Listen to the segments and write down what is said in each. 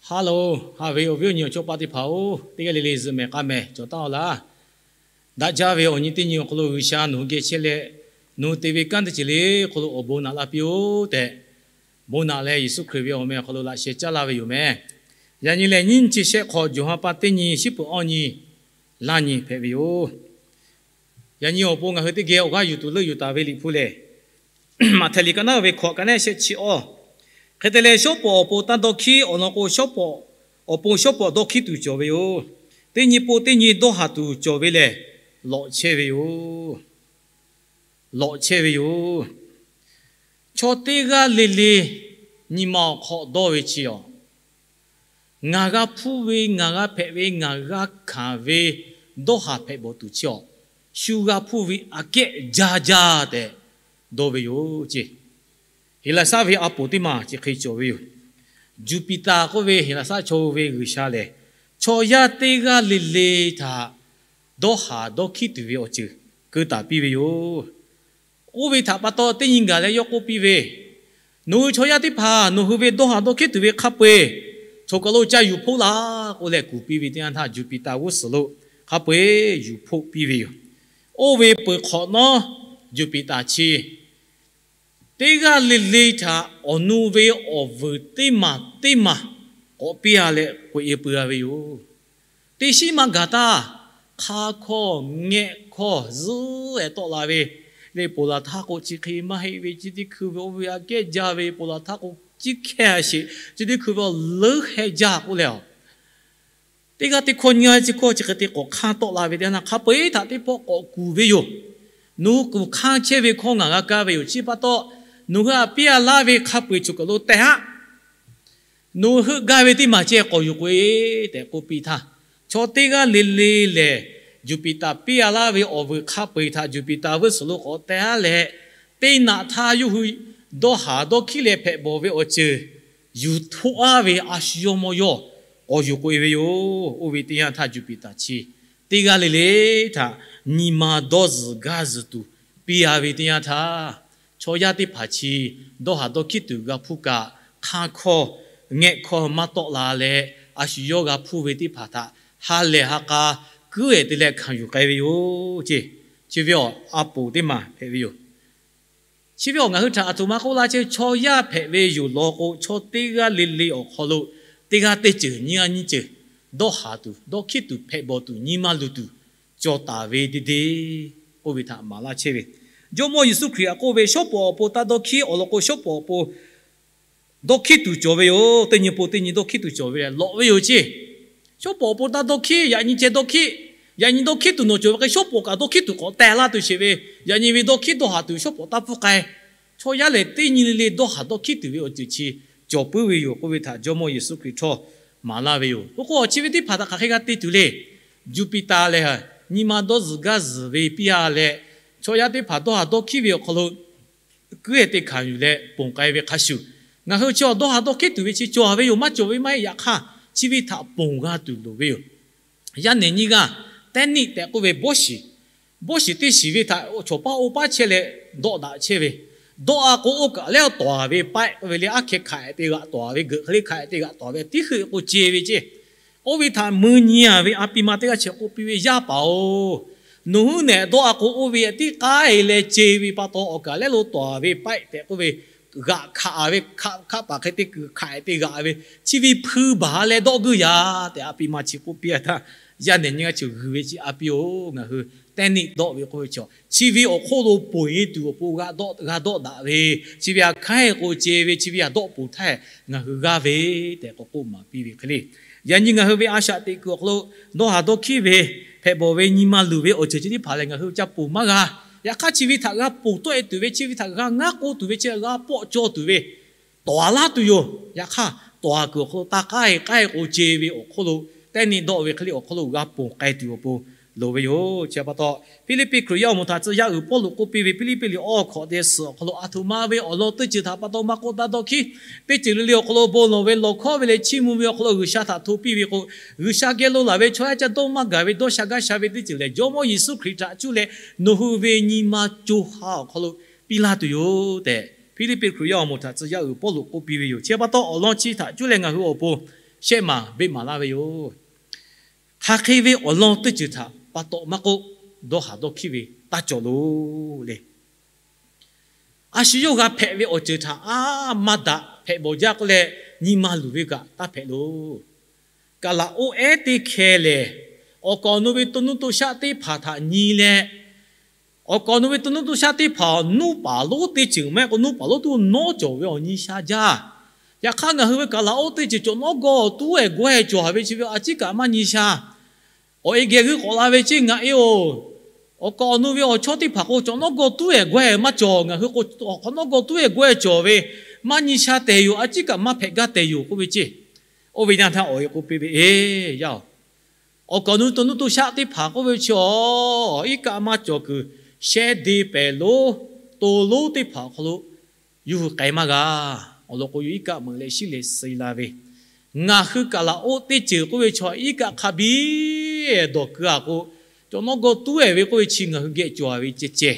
Hello, haꞈ ve awˬ viˉ awˬ nyi awˬ chawˇ paˆ teˇ hpaˍ-oˬ, teˇ g'aˇ le le zuhꞈ mehˍ k'a mehˍ cawˬ taˍ-aw laˇ. Daꞈ jaˇ ve awˬ nyi teˇ nyi awˬ hk'aw lo G'uiˬsha nawˬ hui geh chehˇ leh, nawˬ hui te ve kanˉ teˇ ceuˬ le hk'aw lo awˬ bon naꞈ la piˇ-oˆ tehꞈ, bon naꞈ leh Yeˍsuˆ Hkriꞈ ve awˬ meh awˬ hk'aw lo laꞈ sheh caˇ laˇ ve yoˬ meh. Yaꞈ nyi lehˬ, nyiˇ chi shehˆ hk'awꞈ Jawˬ ha pa teˇ nyi shiˉ peuˬ awˇ nyi laˇ nyi hpehꞈ ve yoˬ. Yaꞈ nyi awˬ pon ngaˬ hui teˇ geh awˬ g'aˇ yuˬ tuˬ leuˆ yuˬ taˍ ve Liꞈ hpu lehˬ, Maꞈhtehˍ liꞈ ka naˉ ve hkawꞈ ka nehˉ shehˆ chi awˇ, hk'e te leh, shawˉ pawˍ awˬ pon taˇ dawˇ hkiˉ awˬ lawn k'o, shawˉ pawˍ awˬ pon shawˉ pawˍ dawˇ hkiˉ tuˬ cawˬ ve yoˬ. Teˇ nyi pon teˇ nyi dawˇ haˍ tuˬ cawˬ ve lehˬ, lawꞈ chehˇ ve yoˬ. Lawꞈ chehˇ ve yoˬ. Chaw teˇ g'aˇ le le nyi ma awˬ hk'aw dawˇ ve chi awˬ, ngaˬ g'a hpuˇ ve, ngaˬ g'a hpehꞈ ve, ngaˬ g'a hkanˍ ve dawˇ haˍ hpehꞈ bawˬ tuˬ chi awˬ, shu g'a hpuˇ ve aꞈ kehˉ jaˇ jaˇ tehꞈ dawˇ ve yoˬ ceˇ. Heˍlaˍsaˆ ve a poˍ teˇ maˬ chi hk'e cawˬ ve yoˬ. Juˍpiˍtaˍ k'oˆ ve Heˍlaˍsaˆ chaw ve g'uiˬsha lehˬ, chaw yaˇ teˇ g'aˇ le le htaꞈ dawˇ haˍ dawˇ hkiˉ tuˬ ve awˬ ceuˬ keu taˍ piˇ ve yoˬ. Oˇ ve htaꞈ pa taw, teˇ nyi gaˬ leh yawˇ k'oˆ piˇ ve, Nawˬ hui chaw yaˇ teˇ hpaˍ nawˬ hui ve dawˇ haˍ dawˇ hkiˉ tuˬ ve hk'a peu-eˬ choˬ kaˬ lo ca yuˬ hpoˆ laˇ k'oˆ leh kuˬ piˇ ve teˇ yanˇ htaˇ, Juˍpiˍtaˍ g'uˇ suhˍ lo hk'a peu-eˬ yuˬ hpoˆ piˇ ve yoˬ. Oˇ ve peuˬ hk'awꞈ nawˉ, Juˍpiˍtaˍ chi teˇ g'aˇ le le htaꞈ awˬ nu ve awˬ vuiˬ teˇ maˬ teˇ maˬ k'awꞈ piˇ-a leh k'oꞈ-e pui-a ve yoˬ. Teˇ shiˉ maˇ gaˬ htaˇ, hk'a hkawˇ ngehˆ hkawˇ zuhˉ-ehˍ tawˆ la ve, leh ponˬ laˬ htaˇ k'o chi hk'e maˇ heˆ ve, chi teˇ hkui ve oˇ ve aꞈ kehˉ jaˇ ve, ponˬ laˬ htaˇ k'o chi hk'e-a sheˍ, chi teˇ hkui ve awˬ leuˉ heh jaˇ k'oˆ leh, teˇ g'aˇ teˇ hkawˇ nyi-a chi hkawˇ chi hk'e te k'awꞈ hk'anˇ tawˆ la ve teˇ yanˇ, hk'a peu-eˬ htaꞈ teˇ pawˆ k'awꞈ kuˬ ve yoˬ. Nawˬ hui kuˬ hk'anˇ chehˇ ve hkawˇ ngaˬ g'a kaˇ ve yoˬ. Chi pa taw, nawˬ hui aꞈ piˇ-a laˇ ve hk'a peu-eˬ choˬ kaˬ lo tehˬ haˆ. Nawˬ hui heuˆ gaˇ ve teˇ maˬ ceh k'awꞈ yuˬ k'oꞈ-e tehꞈ k'oˆ piˇ htaˇ, chaw teˇ g'aˇ le le lehˬ, Juˍpiˍtaˍ piˇ-a laˇ ve awˬ vuiˬ hk'a peu-eˬ htaꞈ Juˍpiˍtaˍ g'uˇ suhˍ lo k'awꞈ teh haˉ leh, teˇ naꞈ htaˇ yawˇ hui dawˇ haˍ dawˇ hkiˉ leh hpehꞈ bawˬ ve awˬ ceuˬ yuˬ htoˆ-a ve a shu yawˇ mawˇ yawˇ k'awꞈ yuˬ k'oꞈ-e ve yoˬ. Oˇ ve teˇ yanˇ htaˇ Juˍpiˍtaˍ chi teˇ g'aˇ le le htaꞈ nyi ma dawˇ zuhˬ gaˇ zuhˬ tuˬ piˇ-a ve teˇ yanˇ htaˇ, chaw yaˇ teˇ hpaˍ chi dawˇ haˍ dawˇ hkiˉ tuˬ g'a hpuˇ kaꞈ, hk'aˇ hkawˇ ngehˆ hkawˇ maˇ tawˆ la leh, a shu yawˇ g'a hpuˇ ve teˇ hpaˍ htaꞈ ha lehˬ ha k'a kuiˉ-ehˍ te leh hkanˍ yuˬ k'ai ve yoˬ ceˇ. Chi ve awˬ a poˍ teˇ maˬ hpehꞈ ve yoˬ. Chi ve awˬ ngaˬ hui htaꞈ aˬ htoꞈ ma k'oˆ laˇ chehˇ ve, chaw yaˇ hpehꞈ ve yoˬ law k'o, chaw teˇ g'aˇ le le awˬ hk'aw lo teˇ g'aˇ teˇ ceuˬ nyiˇ g'aˇ nyiˇ ceuˬ dawˇ haˍ tuˬ, dawˇ hkiˉ tuˬ, hpehꞈ bawˬ tuˬ, nyi ma luˬ tuˬ cawˬ taˍ ve te te k'oˆ ve htaꞈ maˍ laˇ chehˇ ve. Jawˇmawˇ Yeˍsuˆ Hkriꞈ htaꞈ k'oˆ ve, shawˉ pawˍ awˬ pon taˇ dawˇ hkiˉ awˬ lawn k'o, shawˉ pawˍ awˬ pon dawˇ hkiˉ tuˬ cawˬ ve yoˬ. Teˇ nyi pon teˇ nyi dawˇ hkiˉ tuˬ cawˬ ve lehˬ, lawꞈ ve yoˬ ceˇ. Shawˉ pawˍ awˬ pon taˇ dawˇ hkiˉ, yaꞈ nyi ceh dawˇ hkiˉ, yaꞈ nyi dawˇ hkiˉ tuˬ nawˬ cawˬ ve hk'e, shawˉ pawˍ kaꞈ dawˇ hkiˉ tuˬ k'awꞈ teh laˇ tuˬ sheˍ ve, yaꞈ nyi ve dawˇ hkiˉ dawˇ haˍ tuˬ shawˉ pawˍ taˇ pfuhˇ k'ai. Chaw yaˇ lehˬ, teˇ nyi le le dawˇ haˍ dawˇ hkiˉ tuˬ ve awˬ ceuˬ chi cawˬ puiˉ ve yoˬ k'oˆ ve htaꞈ Jawˇmawˇ Yeˍsuˆ Hkriꞈ htawˇ maˍ laˇ ve yoˬ. Oˇ k'o, chi ve teˇ hpaˍ htaꞈ hk'aˬ hk'e g'a te tuˬ le. Juˍpiˍtaˍ lehˬ, nyi ma dawˇ zuhˬ gaˇ zuhˬ ve piˇ-a leh, chaw yaˇ teˇ hpaˍ dawˇ haˍ dawˇ hkiˉ ve awˬ hk'aw lo kuiˉ-ehˍ te hkanˍ yuˬ leh ponˬ k'ai ve hk'a shuˍ, ngaˬ hui chi awˬ dawˇ haˍ dawˇ hkiˉ tuˬ ve chi cawˬ ve yoˬ, maˇ cawˬ ve maˇ heˆ. Yaꞈ hk'aˇ, chi ve htaꞈ ponˬ g'a tuˬ loˍ ve yoˬ. Yaˇ nehˬ nyiˇ g'aˇ, tennis tehꞈ k'oˆ ve bawˇ shiˍ, bawˇ shiˍ teˇ shiˍ ve htaꞈ chaw paˉ oˇ paˉ chehˇ leh dawˆ daꞈ chehˇ ve, dawˆ-a k'o, oˇ kaꞈ lehˬ tawˍ ve paiˆ k'oˆ ve le, aˉ hkeh hkanˍ-ehˍ te g'aꞈ tawˍ ve, geuꞈ hk'e le hkanˍ-ehˍ te g'aꞈ tawˍ ve, tiˉ heuˆ k'o ce ve ceˇ. Oˇ ve htaꞈ mui nyi-a ve a pi ma teˇ g'aˇ chi k'oˆ piˇ ve, Yaˇ paˍ-oˬ, nawˬ hui nehˬ dawˆ-a k'o, oˇ ve tiˉ k'aˉ-e leh ce ve pa taw, awˬ kaˬ lehˬ lo tawˍ ve paiˆ tehꞈ k'oˆ ve g'aꞈ hkanˍ ve, hkanˍ hkanˍ paˍ hk'e te kuiˬ hkanˍ-ehˍ te g'aꞈ ve, chi ve hpui baˬ leh dawˆ guiˇ yaꞈ tehꞈ a pi ma chi k'oˆ piˇ-a htaˇ, yaˇ nehˬ nyiˇ g'aˇ chi g'uiˬ ve ceˇ, A pi-oˬ, ngaˬ hui tennis dawˆ ve k'oˆ ve chi, chi ve awˬ hk'oˆ lo ponˬ-e tuˬ awˬ pon g'a dawˆ daꞈ ve, chi ve aꞈ hkanˉ-e k'o ce ve, chi ve aꞈ dawˆ ponˬ htaˇ ngaˬ hui g'aˇ ve tehꞈ k'awꞈ k'oˆ maˍ piˇ ve hk'e le. Yaꞈ nyi ngaˬ hui ve a shaꞈ teꞈ kuiˬ awˬ hk'aw lo dawˇ haˍ dawˇ hkiˉ ve, hpehꞈ bawˬ ve nyi ma luˬ ve awˬ ceuˬ chi teˇ hpaˍ lehˬ, ngaˬ hui ca ponˬ maˇ g'a. Yaꞈ hk'aˇ, chi ve htaꞈ g'a ponˬ tawˆ-e tuˬ ve, chi ve htaꞈ g'a ngaˉ k'oˆ tuˬ ve, chi g'a pawˆ cawˇ tuˬ ve tawˍ-a laˇ tuˬ yoˬ. Yaꞈ hk'aˇ, tawˍ-a kuiˬ awˬ hk'aw lo taˇ k'aˉ-e k'aˉ-e k'o ce ve awˬ hk'oˆ lo, tennis dawˆ ve hk'e le awˬ hk'aw lo g'a ponˬ k'ai tuˬ awˬ pon loˍ ve yoˬ. Chi pa taw, Hpiˇliˇpiˆ Hkriꞈ yaˇ awˬ moˍ htaꞈ tcuh yaˇ uiˍ Pawˇluꞈ k'oˆ piˇ ve, Hpiˇliˇpiˆ liꞈ awˇ hkawꞈ te suhˍ awˬ hk'aw lo, aˬ htoꞈ ma ve awˬ lawn teˇ ceuˬ htaꞈ pa taw maˇ k'oˆ, taˇ dawˇ hkiˉ. Teˇ ceuˬ le le awˬ hk'aw lo bon lawˬ ve, lawˬ hkawˇ ve leh chiˇ mvuh ve awˬ hk'aw lo G'uiˬsha htaꞈ hto piˇ ve k'o, G'uiˬsha geh lo laˬ ve chaw yaˇ ca dawˇ maˇ gaˬ ve dawˇ sha gaˇ sha ve teˇ ceuˬ lehˬ, Jawˇmawˇ Yeˍsuˆ Hkriꞈ htaꞈ cuˇ leh nawˬ hui ve nyi ma co ha awˬ hk'aw lo piˇ laˇ tuˬ yoˬ tehꞈ, Hpiˇliˇpiˆ Hkriꞈ yaˇ awˬ moˍ htaꞈ tcuh yaˇ uiˍ Pawˇluꞈ k'oˆ piˇ ve yoˬ. Chi pa taw, awˬ lawn chi htaꞈ cuˇ leh ngaˬ hui awˬ pon shehˆ maˍ beˆ maˍ laˇ ve yoˬ. Hk'aˬ hk'e ve awˬ lawn teˇ ceuˬ htaꞈ pa taw maˇ k'oˆ, dawˇ haˍ dawˇ hkiˉ ve taˇ cawˬ loˬ le. A shu yawˇ g'a hpehꞈ ve awˬ ceuˬ htaꞈ a maˇ daꞈ hpehꞈ bawˬ jaˇ k'oˆ leh, nyi ma luˬ ve kaꞈ taˇ hpehꞈ loˬ. Kaˍlaˍoˆ ehˉ teˇ hkeh lehˬ, awˬ kaˍ awˬ nu ve to nuˇ to shaˆ teˇ hpaˍ htaꞈ nyi leh, awˬ kaˍ awˬ nu ve to nuˇ to shaˆ teˇ hpaˍ nuˇ paˍ lonˉ teˇ ceuˬ maˇ heˆ k'o, nuˇ paˍ lonˉ tuˬ nawˉ cawˬ ve awˬ nyi sha jaˇ. Yaꞈ hk'aˇ, ngaˬ hui ve kaˍlaˍoˆ teˇ ceuˬ cawˬ nawˉ gawˇ tuˉ ehˍ gawˇ ehˍ cawˬ ve chi ve a ciˉ kaꞈ maˇ nyi sha. Awˬ e geh g'uiˇ k'awꞈ la ve ceˇ, ngaˬ e-oˬ, awˬ kaˍ awˬ nu ve awˬ chawˇ teˇ hpaˍ k'o, cawˬ nawˉ gawˇ tuˉ ehˍ gawˇ ehˍ maˇ cawˬ. Ngaˬ hui k'o, awˬ hk'awꞈ nawˉ gawˇ tuˉ ehˍ gawˇ ehˍ cawˬ ve, maˇ nyi sha tehˬ yoˬ, a ciˉ kaꞈ maˇ hpehꞈ gaˇ tehˬ yoˬ k'oˆ ve ceˇ. Oˇ ve nyi htaˇ awˬ e k'oˆ piˇ ve, Eˬ, yaˇ-oˬ, awˬ kaˍ awˬ nu to nuˇ to shaˆ teˇ hpaˍ k'oˆ ve chi-aˬ, iˉ kaˆ maˇ cawˬ kuiˬ, shehˇ de pehˍ lonˉ to lonˉ teˇ hpaˍ awˬ hk'aw lo yawˇ hui k'ai maˇ g'a. Awˬ lawn k'o, yawˇ iˉ kaˆ meuꞈ leh shiˉ leh suh la ve, ngaˬ hui kaˍlaˍoˆ teˇ ceuˬ k'oˆ ve chaw iˉ kaˆ hk'a biˇ dawˬ keu-a k'o, cawˬ nawˉ gawˇ tuˉ ehˍ ve k'oˆ ve chi ngaˬ hui geh cawˬ ve ceh ceh.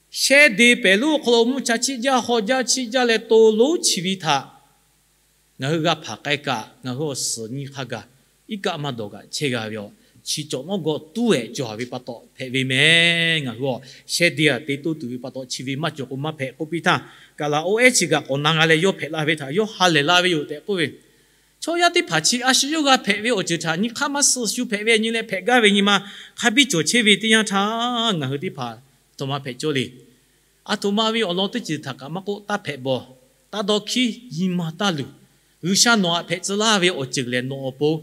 Shehˇ de pehˍ lonˉ awˬ hk'aw lo mvuhˇ cha chiˆ jaˇ haw jaˇ chiˆ jaˇ leh to lonˉ chi ve htaꞈ ngaˬ hui g'a hpanˍ k'ai kaꞈ, ngaˬ hui awˬ suhˍ nyi hk'a gaˬ iˉ kaˆ maˇ dawˬ kaꞈ chehˇ g'a ve yoˬ. Chi cawˬ nawˉ gawˇ tuˉ ehˍ cawˬ ve pa taw hpehꞈ ve meh. Ngaˬ hui-aˬ, shehˇ de-a te toˇ tuˬ ve pa taw chi ve maˇ cawˬ k'o maˇ hpehꞈ k'oˆ piˇ htaˇ, kaˍlaˍoˆ ehˉ chi kaꞈ k'awꞈ na g'a leh yawˇ hpehꞈ la ve htaꞈ yawˇ ha lehˬ la ve yoˬ tehꞈ k'oˆ ve. Chaw yaˇ teˇ hpaˍ chi a shu yawˇ g'a hpehꞈ ve awˬ ceuˬ htaꞈ nyi hk'aˇ maˇ suh shu hpehꞈ ve nyi leh hpehꞈ gaˇ ve nyi ma hk'a biˇ cawˬ chehˇ ve teˇ yanˇ htaˇ, ngaˬ hui teˇ hpaˍ a htoꞈ ma hpehꞈ cawˇ le. A htoꞈ ma ve awˬ lawn teˇ ceuˬ htaꞈ kaꞈ maˇ k'oˆ, taˇ hpehꞈ bawˬ, taˇ dawˇ hkiˉ, nyi ma taˇ luˬ. G'uiˬsha nawˬ htaꞈ hpehꞈ tcuh laˇ ve awˬ ceuˬ lehˬ nawˬ awˬ pon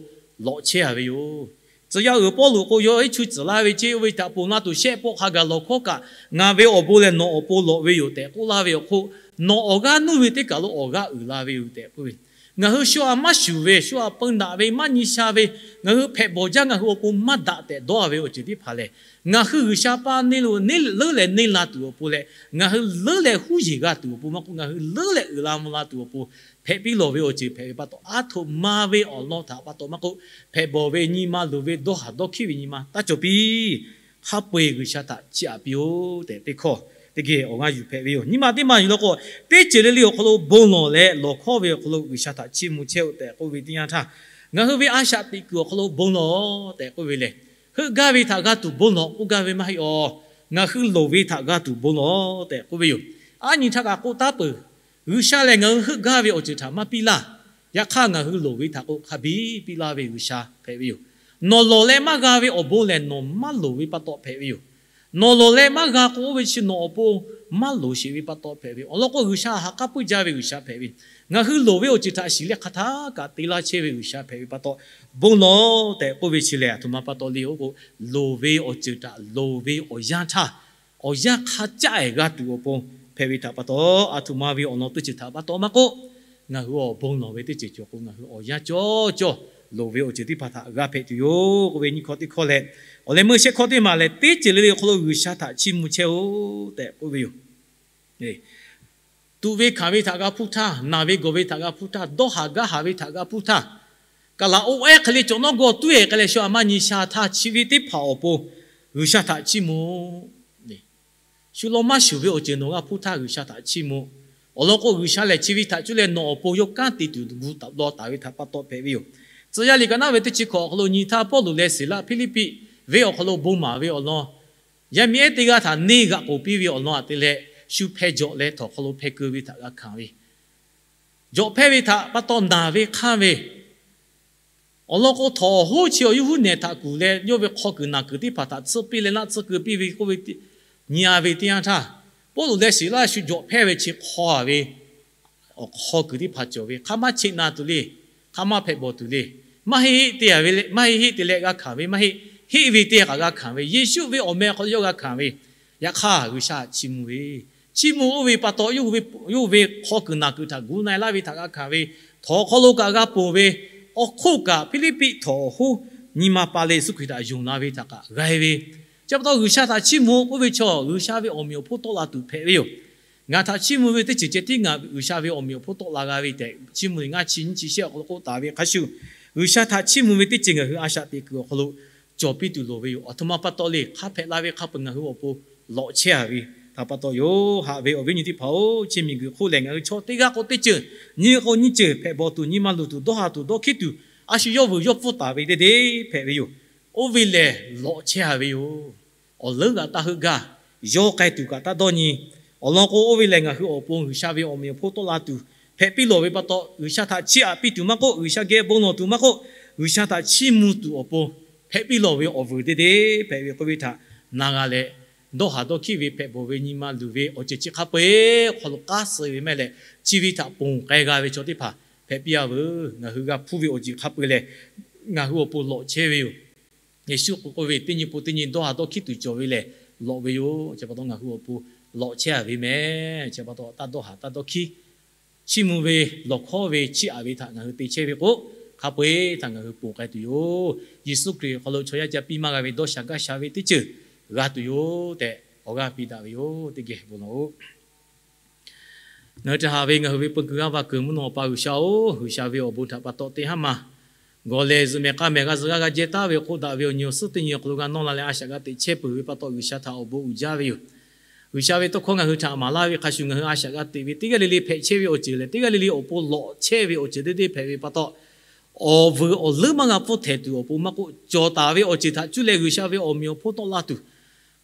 lawꞈ chehˇ-a ve yoˬ. Tcuh yaˇ uiˍ Pawˇluꞈ k'o, yawˇ iˉ chu tcuhˍ laˇ ve ceˇ, oˇ ve htaꞈ ponˬ laˇ tuˬ shehˆ pawˆ hk'a gaˬ lawˬ hkawˉ kaꞈ, ngaˬ ve awˬ bon lehˬ nawˬ awˬ pon lawꞈ ve yoˬ tehꞈ k'oˆ laˇ ve awˬ hk'oˆ, nawˬ awˬ g'aˇ nuˇ ve teˇ kaˬ lo awˬ g'aˇ uiˍ la ve yoˬ tehꞈ k'oˆ ve. Ngaˬ hui shu-a maˇ shuˍ ve, shu-a peu daꞈ ve, maˇ nyi sha ve, ngaˬ hui hpehꞈ bawˬ jaˇ, ngaˬ hui awˬ pon maˇ daꞈ tehꞈ dawˇ-a ve awˬ ceuˬ teˇ hpaˍ lehˬ, ngaˬ hui G'uiˬsha paˇ neˇ lo neˇ leuˉ leh neˇ la tuˬ awˬ pon leh, ngaˬ hui leuˉ leh huˉ yeˬ g'a tuˬ awˬ pon maˇ k'oˆ, ngaˬ hui leuˉ leh uiˍ la mvuh la tuˬ awˬ pon hpehꞈ piˇ lawˬ ve awˬ ceuˬ hpehꞈ ve pa taw, a htoꞈ ma ve awˬ lawn htaꞈ pa taw maˇ k'oˆ, hpehꞈ bawˬ ve, nyi ma luˬ ve, dawˇ haˍ dawˇ hkiˉ ve nyi ma taˇ cawˬ piˇ. Hk'a peu-eˬ G'uiˬsha htaꞈ chiˇ aꞈ piˇ-oˆ tehꞈ teˇ hkawˇ teˇ geh awˬ g'aˇ yuˬ hpehꞈ ve yoˬ. Nyi ma teˇ maˬ yuˬ law k'o, teˇ ceuˬ le le awˬ hk'aw lo bon lawˬ leh lawˬ hkawˇ ve awˬ hk'aw lo G'uiˬsha htaꞈ chiˇ mvuh chehˇ-oˆ tehꞈ k'oˆ ve teˇ yanˇ htaˇ, ngaˬ hui ve a shaꞈ teꞈ kuiˬ awˬ hk'aw lo bon lawˬ tehꞈ k'oˆ ve lehˬ, heuˆ gaˇ ve htaꞈ g'a tuˬ bon lawˬ k'oˆ gaˇ ve maˇ heˆ-aˬ. Ngaˬ hui loˍ ve htaꞈ g'a tuˬ bon lawˬ tehꞈ k'oˆ ve yoˬ. A nyi htaꞈ kaꞈ k'oˆ taˉ peuˬ, G'uiˬsha lehˬ ngaˬ hui heuˆ gaˇ ve awˬ ceuˬ htaꞈ maˇ piˇ laˇ. Yaꞈ hk'aˇ, ngaˬ hui loˍ ve htaꞈ k'o hk'a biˇ piˇ laˇ ve G'uiˬsha hpehꞈ ve yoˬ. Nawˬ lawˬ leh maˇ g'a ve awˬ bon lehˬ nawˬ maˇ loˍ ve pa taw hpehꞈ ve yoˬ. Nawˬ lawˬ leh maˇ g'a k'o, oˇ ve chi nawˬ awˬ pon maˇ loˍ sheˍ ve pa taw hpehꞈ ve. Awˬ lawn k'o, G'uiˬsha haꞈ k'aˉ puiˉ jaˇ ve G'uiˬsha hpehꞈ ve. Ngaˬ hui loˍ ve awˬ ceuˬ htaꞈ shiˍ leh hk'aˬ htaˇ kaꞈ te laˇ chehˇ ve G'uiˬsha hpehꞈ ve pa taw, bon lawˬ tehꞈ k'oˆ ve chi lehˬ, a htoꞈ ma pa taw le k'o, loˍ ve awˬ ceuˬ htaꞈ loˍ ve awˬ yanˇ htaˇ, awˬ yanˇ hk'a caˆ-ehˍ g'a tuˬ awˬ pon hpehꞈ ve htaꞈ pa taw, a htoꞈ ma ve awˬ lawn teˇ ceuˬ htaꞈ pa taw maˇ k'oˆ, ngaˬ hui awˬ bon lawˬ ve teˇ ceuˬ cawˬ k'o, ngaˬ hui awˬ yanˇ cawˇ cawˇ loˍ ve awˬ ceuˬ teˇ hpaˍ htaꞈ g'a hpehꞈ tuˬ yoˬ k'oˆ ve nyi hkawˇ teˇ hkawˇ leh, awˬ leh meuˇ shehˆ hkawˇ teˇ maˬ lehˬ, teˇ ceuˬ le le awˬ hk'aw lo G'uiˬsha htaꞈ chiˇ mvuh chehˇ-oˆ tehꞈ k'oˆ ve yoˬ. Tuꞈ ve hkanˍ ve htaꞈ g'a hpuˇ htaˇ, naˬ ve gawˬ ve htaꞈ g'a hpuˇ htaˇ, dawˇ haˍ gaˇ haˍ ve htaꞈ g'a hpuˇ htaˇ, kaˍlaˍoˆ ehˉ hk'e le cawˬ nawˉ gawˇ tuˉ-ehˍ k'ai leh shu-a maˇ nyi sha htaˇ, chi ve teˇ hpaˍ awˬ pon G'uiˬsha htaꞈ chiˇ mvuh. Shu law maˇ shuˍ ve awˬ ceuˬ nawˬ g'a hpuˇ htaˇ G'uiˬsha htaꞈ chiˇ mvuh. Awˬ lawn k'o, G'uiˬsha lehˬ chi ve htaꞈ cuˇ leh nawˬ awˬ pon yawˇ kanˉ te tuˬ gu taˍ law taˍ ve htaꞈ pa taw hpehꞈ ve yoˬ. Tcuh yaˇ liꞈ ka naˉ ve teˇ chi hkawꞈ awˬ hk'aw lo nyi htaˇ, Pawˇluꞈ leh Siˍlaˆ Hpiˇliˇpiˆ venˇ awˬ hk'aw lo bon maˍ ve awˬ lawn, yaˇ miˇ ehˉ teˇ g'aˇ htaꞈ neˇ g'aꞈ k'oˍ piˇ ve awˬ lawn aꞈ te leh, shu hpeh jawꞈ leh htawnˍ hk'aw lo hpeh keu ve htaꞈ g'a hkanˍ ve, jawꞈ hpehˇ ve htaꞈ pa taw naˬ ve hk'anˇ ve, awˬ lawn k'o, htawnˍ awˬ hoˉ chi awˬ yawˇ huˉ nehˬ htaꞈ kuˬ leh yawˇ ve hk'aw kuiˬ naˬ kuiˬ teˇ hpaˍ htaꞈ tsuhˇ piˇ leh laˆ tsuhˇ keu piˇ ve k'oˆ ve, nyi-a ve teˇ yanˇ htaˇ, Pawˇluꞈ leh Siˍlaˆ shu jawꞈ hpehˇ ve chi hk'aw-a ve awˬ hk'aw kuiˬ teˇ hpaˍ cawˬ ve, hk'a maˇ cheˆ na tuˬ le, hk'a maˇ hpehꞈ bawˬ tuˬ le, maˇ heˆ heˆ te ve, maˇ heˆ heˆ te leh g'a hkanˍ ve maˇ heˆ. Heˆ ve teˇ kaꞈ g'a hkanˍ ve, Yeˍsuˆ ve awˬ meh hk'aw lo yawˇ g'a hkanˍ ve, yaꞈ hk'aˇ G'uiˬsha chiˇ mvuh ve, chiˇ mvuh oˇ ve pa taw, yawˇ ve hk'aw kuiˬ naˬ kuiˬ htaꞈ gu na-e laˇ ve htaꞈ g'a hkanˍ ve, htawnˍ hk'aw lo kaꞈ g'a ponˬ ve, awˬ hk'oˆ kaꞈ Hpiˇliˇpiˆ htawnˍ awˬ hoˉ nyi ma pa leh Yeˍsuˆ Hkriꞈ htaꞈ yonˍ la ve htaꞈ kaꞈ g'a ve. Chi pa taw G'uiˬsha htaꞈ chiˇ mvuh k'oˆ ve chaw, G'uiˬsha ve awˬ meꞈ awˬ hponˇ tawˆ la tuˬ hpehꞈ ve yoˬ. Ngaˬ htaꞈ chiˇ mvuh ve teˇ ceuˬ ceh tiˉ ngaˬ G'uiˬsha ve awˬ meꞈ awˬ hponˇ tawˆ la g'a ve tehꞈ chiˇ mvuh le, ngaˇ chi nyiˇ chi shehˆ awˬ hk'aw lo k'oˆ taˍ ve hk'a shuˍ, G'uiˬsha htaꞈ chiˇ mvuh ve teˇ ceuˬ ngaˬ hui a shaꞈ teꞈ kuiˬ awˬ hk'aw lo cawˬ piˇ tuˬ loˍ ve yoˬ. A htoꞈ ma pa taw le, hk'a hpehꞈ la ve hk'a peu-eˬ ngaˬ hui awˬ pon lawꞈ chehˇ-a ve, Hk'aˬ pa taw yoˬ, haꞈ ve awˬ viˉ nyi teˇ hpaˍ-oˬ, chi miˬguiˬ hk'oˆ lehˬ ngaˬ hui chaw teˇ g'aˇ k'o teˇ ceuˬ, nyiˇ k'o nyiˇ ceuˬ hpehꞈ bawˬ tuˬ, nyi ma luˬ tuˬ, dawˇ haˍ tuˬ, dawˇ hkiˉ tuˬ, a shu yawˇ vuiˬ yawˇ pfuhˇ taˍ ve deˇ deˇ hpehꞈ ve yoˬ. Oˇ ve lehˬ lawꞈ chehˇ a ve yoˬ. Awˬ leuˉ g'aꞈ taˇ heuˆ gaˇ, yawˇ k'ai tuˬ kaꞈ taˇ dawˇ nyi. Awˬ lawn k'o, oˇ ve lehˬ ngaˬ hui awˬ pon G'uiˬsha ve awˬ meꞈ awˬ hponˇ tawˆ la tuˬ hpehꞈ piˇ lawˬ ve pa taw, G'uiˬsha htaꞈ chiˇ aꞈ piˇ tuˬ maˇ k'oˆ, G'uiˬsha geh bon lawˬ tuˬ maˇ k'oˆ, G'uiˬsha htaꞈ chiˇ mvuh tuˬ awˬ pon hpehꞈ piˇ lawˬ ve awˬ vuiˬ deˇ deˇ hpehꞈ ve k'oˆ ve htaꞈ na g'a leh, dawˇ haˍ dawˇ hkiˉ ve hpehꞈ bawˬ ve nyi ma luˬ ve awˬ ceuˬ chi hk'a peu-eˬ awˬ hk'aw lo k'aˉ suh ve mehˆ leh, chi ve htaꞈ ponˬ k'ai g'a ve chaw teˇ hpaˍ hpehꞈ piˇ a veuˬ. Ngaˬ hui g'a hpuˇ ve awˬ ceuˬ hk'a peu-eˬ lehˬ, ngaˬ hui awˬ pon lawꞈ chehˇ ve yoˬ. Yeˍsuˆ k'oˆ ve, Teˇ nyi pun teˇ nyi dawˇ haˍ dawˇ hkiˉ tuˬ cawˬ ve lehˬ lawꞈ ve yoˬ. Chi pa taw ngaˬ hui awˬ pon lawꞈ chehˇ a ve mehˍ. Chi pa taw taˇ dawˇ haˍ taˇ dawˇ hkiˉ, chiˇ mvuh ve lawˬ hkawˉ ve chiˇ aꞈ ve htaꞈ ngaˬ hui te chehˇ ve k'o, hk'a peu-eˬ htaꞈ ngaˬ hui ponˬ k'ai tuˬ yoˬ. Yeˍsuˆ Hkriꞈ awˬ hk'aw lo chaw yaˇ ca piˇ maˇ g'a ve dawˇ sha gaˇ sha ve teˇ ceuˬ g'a tuˬ yoˬ tehꞈ awˬ g'aˇ piˇ daꞈ ve yoˬ. Teˇ geh bon lawˬ-oˆ. Ngaˬ hui htaꞈ haꞈ ve ngaˬ hui ve peu kuiˬ g'aˇ va kuiˬ mvuhˇ naw awˬ pa G'uiˬsha-oˬ, G'uiˬsha ve awˬ bon htaꞈ pa taw teˇ haˉ ma gawˬ lehˬ zuhꞈ mehˍ k'a mehˍ g'a zuhꞈ g'aˇ g'a jehˇ taˍ ve k'oˆ daꞈ ve awˬ nyi awˬ suhˉ teˇ nyi awˬ hk'aw lo g'a nawˇ la leh a shaꞈ g'a teꞈ chehˇ peuˬ ve pa taw, G'uiˬsha htaꞈ awˬ bon uiˍ jaˇ ve yoˬ. G'uiˬsha ve tawˇ hkawˇ ngaˬ hui htaꞈ maˍ laˇ ve hk'a shuˍ, ngaˬ hui a shaꞈ g'a teꞈ ve teˇ g'aˇ le le hpehꞈ chehˇ ve awˬ ceuˬ lehˬ, teˇ g'aˇ le le awˬ pon lawꞈ chehˇ ve awˬ ceuˬ deˇ deˇ hpehꞈ ve pa taw, awˬ vuiˬ awˬ leuˉ maˇ g'a pfuhˇ htehˍ tuˬ awˬ pon maˇ k'oˆ, cawˬ taˍ ve awˬ ceuˬ htaꞈ cuˇ leh G'uiˬsha ve awˬ meꞈ awˬ hponˇ tawˆ la tuˬ,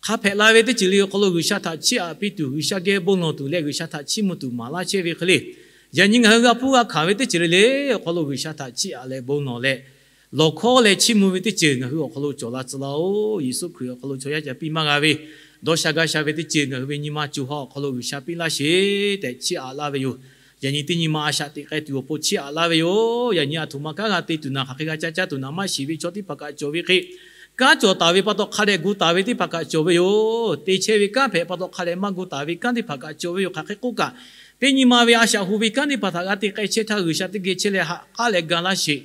hk'a hpehꞈ la ve teˇ ceuˬ le awˬ hk'aw lo G'uiˬsha htaꞈ chiˇ aꞈ piˇ tuˬ, G'uiˬsha geh bon lawˬ tuˬ leh G'uiˬsha htaꞈ chiˇ mvuh tuˬ maˍ laˇ chehˇ ve hk'e le, yaꞈ nyi ngaˬ hui g'a hpuˇ g'a hkanˍ ve teˇ ceuˬ le le awˬ hk'aw lo G'uiˬsha htaꞈ chiˇ aꞈ leh bon lawˬ leh, lawˬ hkawˉ leh chiˇ mvuh ve teˇ ceuˬ ngaˬ hui awˬ hk'aw lo cawˬ la tcuh laˇ-oˆ. Yeˍsuˆ Hkriꞈ awˬ hk'aw lo chaw yaˇ ca piˇ maˇ g'a ve dawˇ sha gaˇ sha ve teˇ ceuˬ ngaˬ hui ve nyi ma co ha awˬ hk'aw lo G'uiˬsha piˇ laˇ sheˍ tehꞈ chiˇ aꞈ laˇ ve yoˬ. Yaꞈ nyi teˇ nyi ma a shaꞈ teꞈ k'ai tuˬ awˬ pon chiˇ aꞈ laˇ ve yoˬ. Yaꞈ nyi aˬ htoꞈ ma kanˉ g'a te tuˬ naˬ, hk'aˬ hk'e g'a caˇ caˇ tuˬ naˬ maˇ shiˍ ve chaw teˇ hpaˍ kaꞈ cawˬ ve hk'e, kanˉ cawˬ taˍ ve pa taw hk'a dehꞈ gu taˍ ve teˇ hpaˍ kaꞈ cawˬ ve yoˬ. Te chehˇ ve kanˉ hpehꞈ pa taw hk'a dehꞈ maˇ gu taˍ ve kanˉ teˇ hpaˍ kaꞈ cawˬ ve yoˬ. Hk'aˬ hk'e k'oˆ kaꞈ, teˇ nyi ma ve a shaꞈ hu ve kanˉ teˇ hpaˍ htaꞈ g'a te k'ai chehˇ htaˇ, G'uiˬsha teˇ geh chehˇ leh ha k'aˉ leh ga laˇ sheˍ.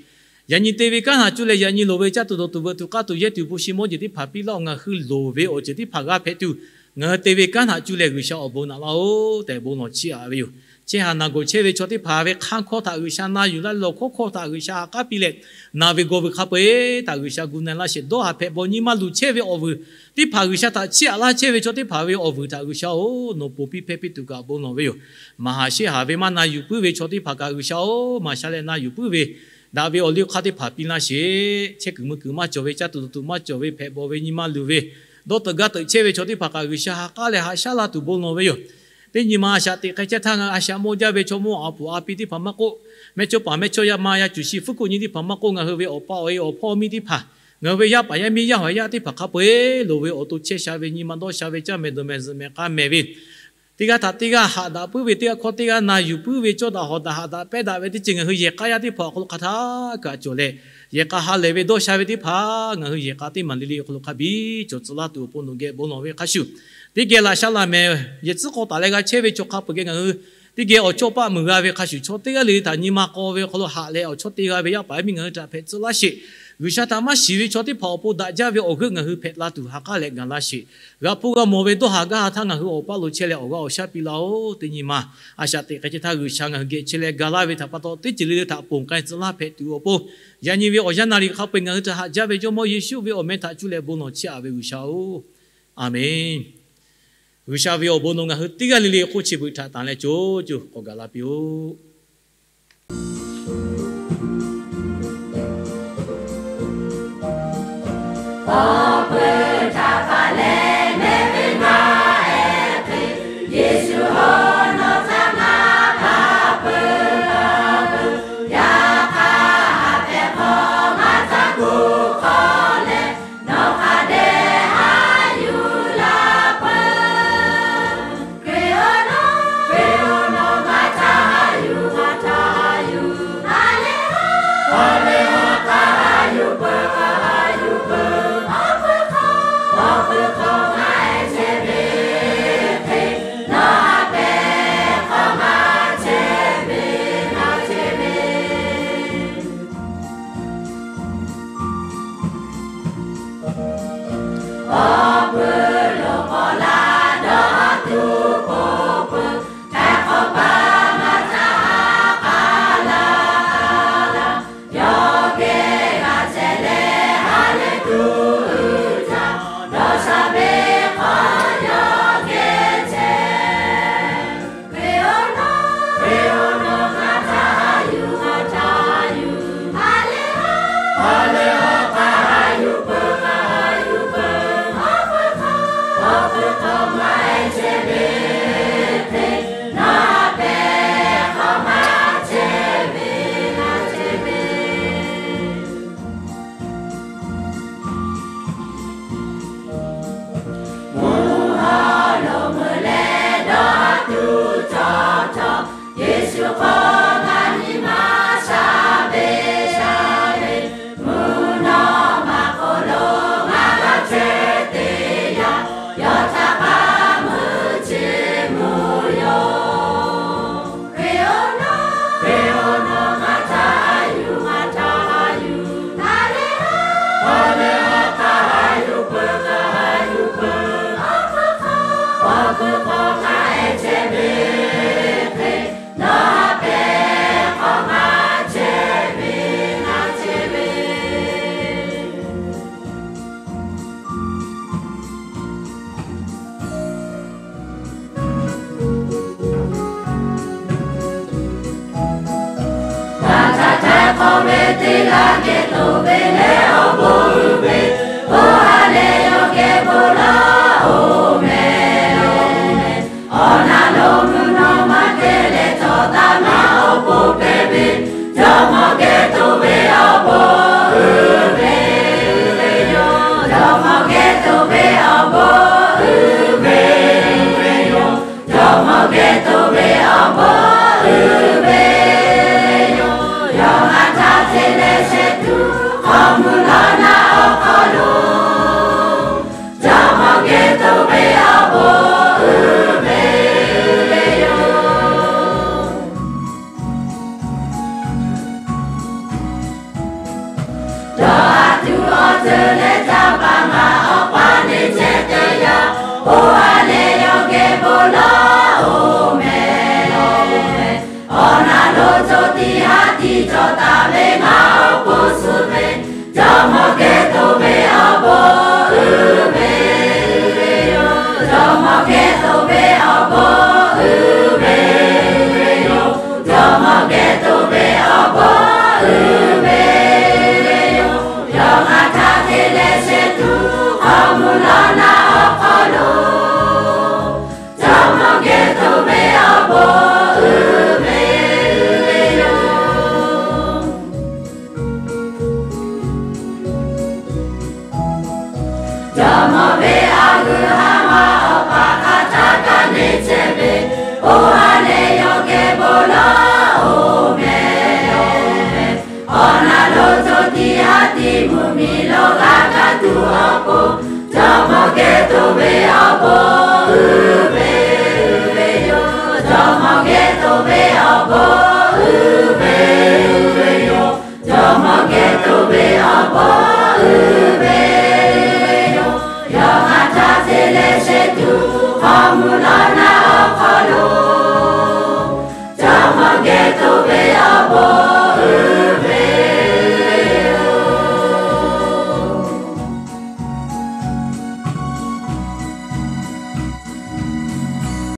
Yaꞈ nyi te ve kanˉ htaꞈ cuˇ leh yaꞈ nyi loˍ ve caˇ tuˬ dawˬ tuˬ veuꞈ tuˬ k'aˇ tuˬ yehˇ tuˬ hpu shi mawˇ jeˬ teˇ hpaˍ piˇ laˇ-oˬ. Ngaˬ hui loˍ ve awˬ ceuˬ teˇ hpaˍ g'a hpehꞈ tuˬ, ngaˬ hui te ve kanˉ htaꞈ cuˇ leh G'uiˬsha awˬ bon naꞈ laˇ-oˬ tehꞈ bon lawˬ chiˇ aꞈ ve yoˬ. Chehˇ haˍ naˬ gawˬ chehˇ ve chaw teˇ hpaˍ ve hk'anˇ hkawˇ htaꞈ G'uiˬsha na yuˬ laˇ leh, lawˬ hkawˉ hkawˇ htaꞈ G'uiˬsha ha k'aˉ piˇ leh, naˬ ve gawˬ ve hk'a peu-eˬ htaꞈ G'uiˬsha gu na laˇ sheˍ. Dawˇ haˍ hpehꞈ bawˬ nyi ma luˬ chehˇ ve awˬ vuiˬ teˇ hpaˍ G'uiˬsha htaꞈ chiˇ aꞈ laˇ chehˇ ve chaw teˇ hpaˍ ve awˬ vuiˬ htaꞈ G'uiˬsha-oˬ, nawˬ ponˬ piˇ hpehˇ piˇ tuˬ kaꞈ bon lawˬ ve yoˬ. Maˍ haˍ shehˇ haˍ ve maˇ na yuˬ puiˉ ve chaw teˇ hpaˍ kaꞈ G'uiˬsha-oˬ, maˍ sha leh na yuˬ puiˉ ve daꞈ ve awˬ liˇ awˬ hk'aˇ teˇ hpaˍ piˇ laˇ sheˍ. Chehˇ kuiˬ mui kuiˬ maˇ cawˬ ve, caˇ tuˬ dawˬ tuˬ maˇ cawˬ ve, hpehꞈ bawˬ ve nyi ma luˬ ve, dawˇ teuꞈ gaˇ teuꞈ chehˇ ve chaw teˇ hpaˍ kaꞈ G'uiˬsha ha k'aˉ leh haꞈ shaˉ laˇ tuˬ bon lawˬ ve yoˬ. Teˇ nyi ma a shaꞈ teꞈ k'ai chehˇ htaˇ, a shaꞈ mawˇ jaˇ ve chaw mawˇ a puˍ a pi teˇ hpaˍ maˇ k'oˆ, mehˇchawˇ paˍ mehˇchawˇ yaˇ ma yaˇ cuˬ shi fuˉ kuˆ nyi teˇ hpaˍ maˇ k'oˆ, ngaˬ hui ve awˬ pa awˬ e awˬ hpawˇ miˇ teˇ hpaˍ, ngaˬ hui ve yaˇ paˍ yaˇ miˇ yaˇ hawˬ yaˇ teˇ hpaˍ hk'a peu-eˬ loˍ ve awˬ to chehˇ sha ve nyi ma dawˇ sha ve caˇ mehˍ dawˬ mehˍ zuhꞈ mehˍ k'a mehˍ ve, teˇ g'aˇ htaꞈ teˇ g'aˇ haꞈ daꞈ puiˉ ve, teˇ g'aˇ hkawˇ teˇ g'aˇ na yuˬ puiˉ ve, cawˇ daꞈ hawˍ daꞈ haꞈ daꞈ pehˇ daꞈ ve teˇ ceuˬ ngaˬ hui yehˬ k'a yaˇ teˇ hpaˍ awˬ hk'aw lo hk'aˬ htaˇ kaꞈ cawˬ leh, yehˬ k'a ha lehˬ ve dawˇ sha ve teˇ hpaˍ ngaˬ hui yehˬ k'a teˇ maˬ le le awˬ hk'aw lo hk'a biˇ cawˬ tcuh laˇ tuˬ awˬ pon nawˬ geh bon lawˬ ve hk'a shuˍ, teˇ geh laꞈ sha laꞈ mehˍ yehˬ tcuhˉ k'aw taˍ leh g'a chehˇ ve chaw hk'a peu-eˬ geh ngaˬ hui teˇ geh awˬ chawˇ paˆ muiˬ g'a ve hk'a shuˍ, chaw teˇ g'aˇ le le htaꞈ nyi ma k'aw ve awˬ hk'aw lo haꞈ leh awˬ chawˇ te g'a ve yaˇ paˍ yaˇ miˇ ngaˬ hui htaꞈ hpehꞈ tcuh laˇ sheˍ. G'uiˬsha htaꞈ maˇ shiˍ ve chaw teˇ hpaˍ awˬ pon daꞈ jaˇ ve awˬ g'euˆ ngaˬ hui hpehꞈ la tuˬ ha k'aˉ leh gaˬ laˇ sheˍ. G'a hpuˇ g'a mawˬ ve dawˇ haˍ gaˇ ha htaˇ ngaˬ hui awˬ paˇ lo chehˇ leh awˬ g'aˇ awˬ shaˉ piˇ laˇ-oˬ. Teˇ nyi ma a shaꞈ teꞈ k'ai chehˇ htaˇ G'uiˬsha ngaˬ hui geh chehˇ leh ga laˇ ve htaꞈ pa taw, teˇ ceuˬ le le htaꞈ ponˬ k'ai tcuh laˇ hpehꞈ tuˬ awˬ pon, yaꞈ nyi ve awˬ yanˇ naˍ riˍ hk'a peu-eˬ ngaˬ hui htaꞈ haꞈ jaˇ ve Jawˇmawˇ Yeˍsuˆ ve awˬ meh htaꞈ cuˇ leh bon lawˬ chiˇ aꞈ ve G'uiˬsha-oˬ, Aˍmenˍ. G'uiˬsha ve awˬ bon nawˬ ngaˬ hui teˇ g'aˇ le le hk'oˆ chi beuꞈ htaꞈ tanˬ leh co co k'awꞈ gaˬ la piˇ-oˆ. Jawˇmawˇ geh to ve awˬ bon uiˍ ve yoˬ. Jawˇmawˇ geh to ve awˬ bon uiˍ ve yoˬ. Jawˇmawˇ geh to ve awˬ bon uiˍ ve yoˬ. Yawˇ ngaˬ htaꞈ te leh shehˍ tuˬ hk'aw mvuh lawˬ naˆ awˬ hk'aw lo, Jawˇmawˇ geh to ve awˬ bon uiˍ ve yoˬ. Dawˇ haˍ tuˬ awˬ ceuˬ leh caˇ paˍ ngaˬ awˬ pa neˇ chehˇ teˇ yanˇ, oˇ ha leh yawˇ geh bon lawˬ-oˬ mehˍ. Awˬ naˬ lo cawˬ tiꞈ ha tiꞈ cawˬ taˍ ve ngaˬ awˬ pon suh ve, Jawˇmawˇ geh to ve awˬ bon uiˍ ve yoˬ. Jawˇmawˇ geh to ve awˬ bon uiˍ ve yoˬ. Jawˇmawˇ geh to ve awˬ bon uiˍ ve yoˬ. Yawˇ ngaˬ htaꞈ te leh shehˍ tuˬ hk'aw mvuh lawˬ naˆ awˬ hk'aw lo, Jawˇmawˇ geh to ve awˬ bon uiˍ ve yoˬ. Jawˇmawˇ ve a g'uiˬ ha ma awˬ pa hk'a htaˇ kaꞈ neˇ chehˇ ve, oˇ